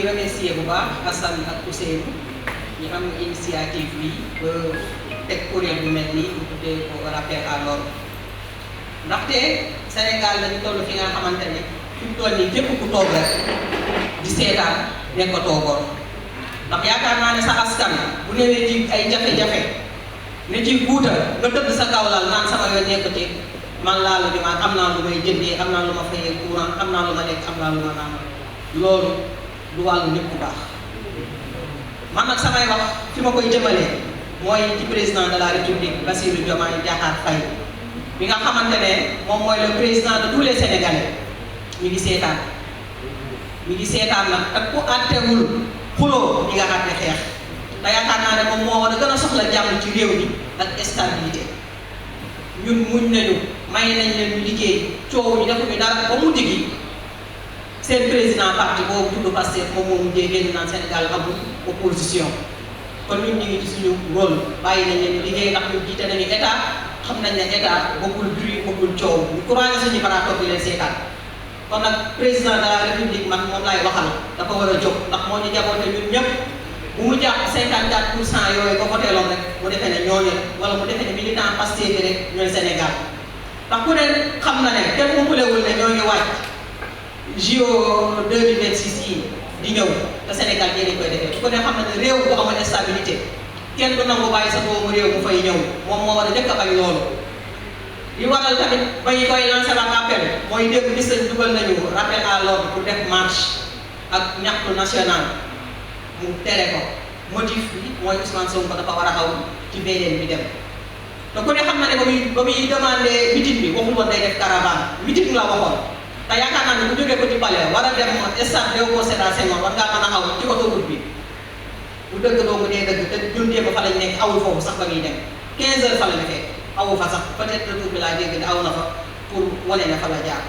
remercier bu baax Assane ak Ousseynou ñu am initiative bi ba teg kuréel bu mel nii ñu tuddee ko rappel à l'ordre ndaxte Sénégal lañu toll fi nga xamante ne fi mu toll nii képp ku toog rek di seetaan nekkatoo góor ndax yaakaar naa ne sa askan bu newee ci ay jafe-jafe ne ci guuta nga tëdd sa kawlal naan sama yoon nekkati man laa la jumaat am naa lu may jëndee am naa lu ma fayee courant am naa lu ma lekk am naa lu ma naan loolu du wàllu nit ku baax man nag samay wax fi ma koy jëmalee mooy ci président de la république Bassirou Diomaye Diakhar Faye bi nga xamante ne moom mooy le président de tous les sénégalais mi ngi seetaan nag ak ku àttewul xuloo ñi nga àtte xeex te yaakaar naa ne moom moo war a gën a soxla jàmm ci réew mi ak stabilité ñun muñ nañu may nañ leen ñu liggéey coow ñu defuñu dara ba mu digi seen président parti boobu tudd Pastef moom moo mujjee génn naan Sénégal amul opposition kon ñun ñu ngi ci suñu rôle bàyyi nañ leen liggéey ndax ñu jiite nañu état xam nañ ne état bokkul bruit bokkul coow ñu couragé suñu baraatoog di leen seetaan kon nag président de la république man moom laay waxal dafa war a jóg ndax moo ñu jaboote ñun ñëpp bu mu jàpp 54% yooyu ko voteeloon rek mu defee ne ñooñu wala mu defee ne militant Pastef bi rek ñooy Sénégal ndax ku ne xam na ne kenn umpalewul ne ñoo ngi wàcc JO 2026 yi di ñëw te Sénégal yéen koy defee ku ne xam na ne réew bu amul stabilité kenn du nangu bàyyi sa doomu réew mu fay ñëw moom moo war a njëkk a bañ loolu. li waral tamit ba ñu koy lancé waat appel mooy dégg gis nañ dugal nañu rappel à l'ordre pour def marche ak ñaxtu national mu tere ko motif bi mooy Ousmane Sonko dafa war a xaw ci beneen bi dem te ku ne xam na ne ba muy demandé meeting bi waxul woon day def caravane meeting la waxoon te yaakaar naa ne bu jógee ko ci palais war a dem stade Léopold Sédar Senghor war ngaa mën a xaw ci autoroute bi bu dëgg doo mu dee dëgg te ñun démb fa lañ nekk awul foofu sax ba muy dem 15 heures fa la ñu fekk awu fa sax peut-être retour bi laa dégg ne aw na fa pour wane ne fa la jaar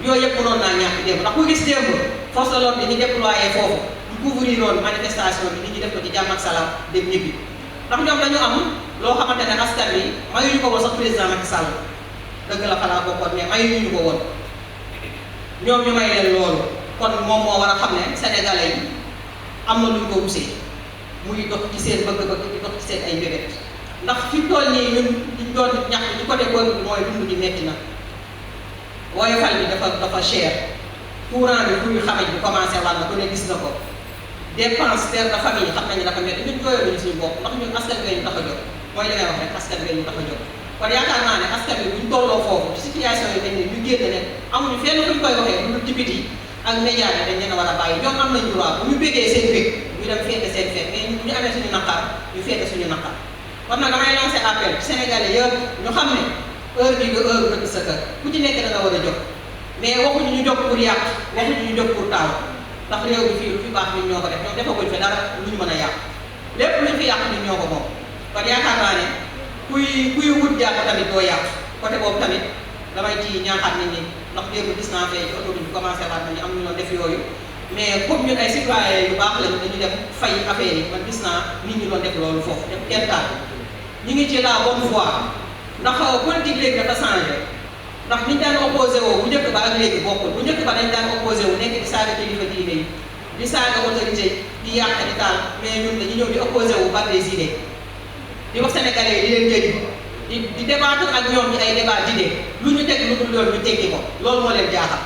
yooyu yëpp mënoon naa ñàkk démb ndax ku gis démb force de l'ordre bi ñu déployé foofu ñu couvrir woon manifestation bi nit ñi def ko ci jàmm ak salaam dem ñibbi ndax ñoom dañu am loo xamante ne askan bi mayuñu ko woon sax président Macky Sall dëgg la fa laa bokkoon mais mayuñu ko woon ñoom ñu may leen loolu kon moom moo war a xam ne sénégalais yi am na luñ ko rusee muy dox ci seen bëgg-bëgg di dox ci seen ay mbébét ndax fi mu toll nii ñun liñ doon ñax ci côté boobu mooy dund gi metti na woyofal bi dafa cher courant bi bu ñu xamee bu commencé wàll ku ne gis na ko dépense père de famille xam nañu dafa metti ñun jooyaluñu suñu bopp ndax ñun askan bi ñu tax a jóg mooy li ngay wax rek askan bi ñu tax a jóg kon yaakaar naa ne askan bi buñ tolloo foofu ci situation yi dañ ne ñu génn ne amuñu fenn fuñ koy waxee lu ci biti ak média bi dañ leen a war a bàyyi ñoom am nañ droit bu ñu bëggee seen bëgg ñu dem féete seen feet mais bu ñu amee suñu naqar ñu féete suñu naqar kon nag damay lancé appel Sénégalais yëpp ñu xam ne heure bii nga heure nga sa kër ku ci nekk da nga war a jóg mais waxuñu ñu jóg pour yàq waxuñu ñu jóg pour taaw ndax réew mi fii lu fi baax ñun ñoo ko def ñoom defaguñ fi dara lu ñu mën a yàq lépp luñ fi yàq ñun ñoo ko moom kon yaakaar naa ne kuy wut jàpp tamit doo yàq côté boobu tamit damay ci ñaaxaat nit ñi ndax démb gis naa fee ci autoroute bi commencé waat nañu am ñu doon def yooyu mais comme ñun ay citoyens yu baax lañu dañu dem fay affaire yi man gis naa nit ñi doon def loolu foofu dem kenn taal ñu ngi ci la bonne voie ndax politique léegi dafa changé ndax niñ daan opposé woo bu njëkk ba ak léegi bokkul bu njëkk ba dañ daan opposé wu nekk di saaga kilifa diine yi di saaga autorité di yàq di taal mais ñun dañu ñëw di opposé wu par des idées di wax sénégalais yi di leen jëriñ di débattre ak ñoom ñi ay débat d'idées lu ñu teg lu dul yoon ñu teggi ko loolu moo leen jaaxal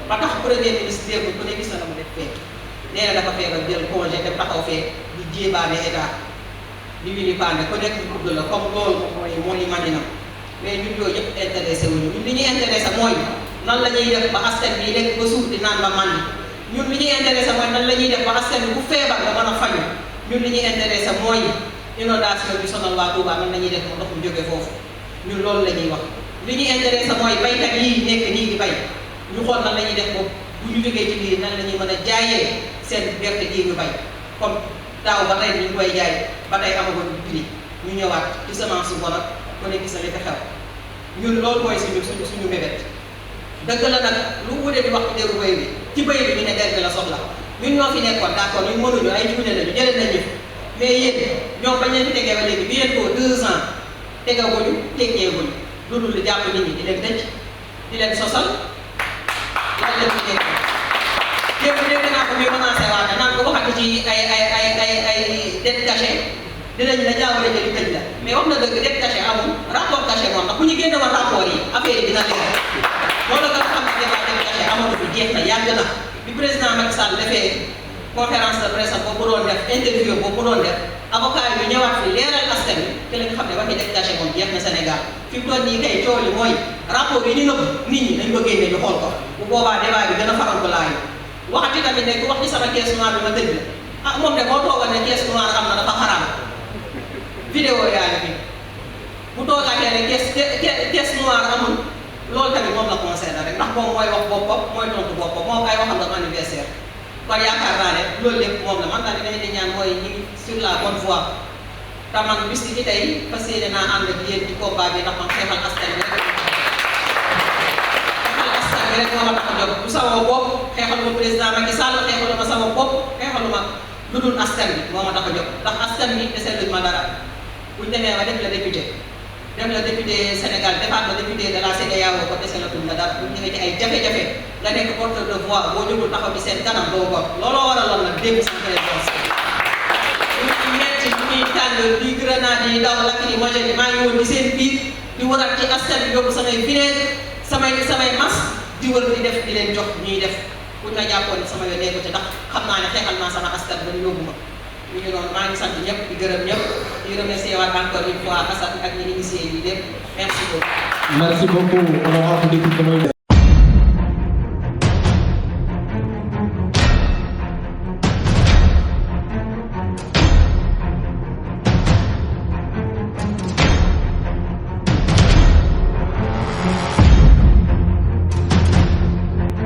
ba tax premier ministre démb ku ne gis na la mu def fee nee na dafa feebar jël congé dem taxaw fee di jéebaane état di wili paane ku nekk ñu gudd la comme loolu moo ñu màndinam mais ñun yooyu yëpp intéressé wuñu ñun li ñuy intéressé mooy nan la ñuy def ba askan bi lekk ba suuf di naan ba màndi ñun li ñuy intéressé mooy nan la ñuy def ba askan bi bu feebar nga mën a faju ñun li ñuy intéressé mooy inondation bi sonal waa Touba nan la ñuy def ba ndox mu jóge foofu ñun loolu la ñuy wax li ñuy intéressé mooy baykat yi nekk nii di bay ñu xool nan la ñuy def boobu bu ñu jógee ci lii nan la ñuy mën a jaayee seen gerte gii ñu bay comme daaw ba tey ñu ngi koy jaay ba tey amagoon prix ñu ñëwaat ci semence su bon ak ku ne gis na li fi xew ñun loolu mooy suñu mbébét dëgg la nag lu wute di wax ci déru béy bi ci béy bi ñu ne der bi la soxla ñun ñoo fi nekkoon d'accord ñun mënuñu ay juune lañu jëlee nañu mais yéen ñoom bañ leen fi tegee ba léegi bientôt 2 ans tegaguñu teggeeguñu lu dul di jàpp nit ñi di leen tëj di leen sosal lan leen fi nekk dégg naa ko muy commencé waate naan ko waxati ci ay dette cachée dinañ la jaawale jëli tëj la mais wax na dëgg dette cachée amul rapport caché moom ndax bu ñu génne woon rapport yi affaire yi dina leer loolu nga xam ne débat dette cachée amatu fi jeex na yàgg na bi président Macky Sall defee conférence de presse boobu doon def interview boobu doon def avocat yi ñëwaat fi leeral askan wi te la nga xam ne waxi dette cachée moom jeex na Sénégal fi mu toll nii kay coow li mooy rapport yi ñu nëbb nit ñi dañ ko génne ñu xool ko bu boobaa débat bi gën a faral ko laayu waxati tamit ne ku wax ci sama caisse noire bi ma tëj la ah moom de moo toogal ne caisse noire am na dafa xaraam vidéo yaa ngi fi bu toogaatee ne caisse noire amul loolu tamit moom la concerné rek ndax moom mooy wax boppam mooy tontu boppam moom ay waxam la anniversaire kon yaakaar naa ne loolu lépp moom la man daal dinañ di ñaan mooy ñu ngi sur la bonne voie te man bis ci tey fas yéene naa ànd ak yéen ci combat bi ndax man xeexal askan bi rek rek moo ma tax a jóg du sama bopp xeexaluma président Macky Sall xeexaluma sama bopp xeexaluma lu dul askan bi moo ma tax a jóg ndax askan bi desee luñ ma dara buñ demee ba def la député dem la député Sénégal defaat la député de la CEDEAO ko dese la tuñ la dara buñ ñëwee ci ay jafe-jafe nga nekk porteur de voix boo jógul taxaw ci seen kanam doo gor looloo waraloon nag démb sama présidence ñu metti ñuy tàng di grenade yi daw lacrymogène yi maa ngi woon ci seen biir di warat ci askan bi yóbbu samay vinaigre samay masque di wër di def di leen jox ñuy def buñ ma jàppoon sama yoon nekku ci ndax xam naa ne xeexal naa sama askan ba ñu yóbbu ma ñu ngi noonu maa ngi sant ñëpp di gërëm ñëpp di remercier waat encore une fois Assane ak ñi initié yi lépp merci beaucoup. Merci beaucoup honorable député.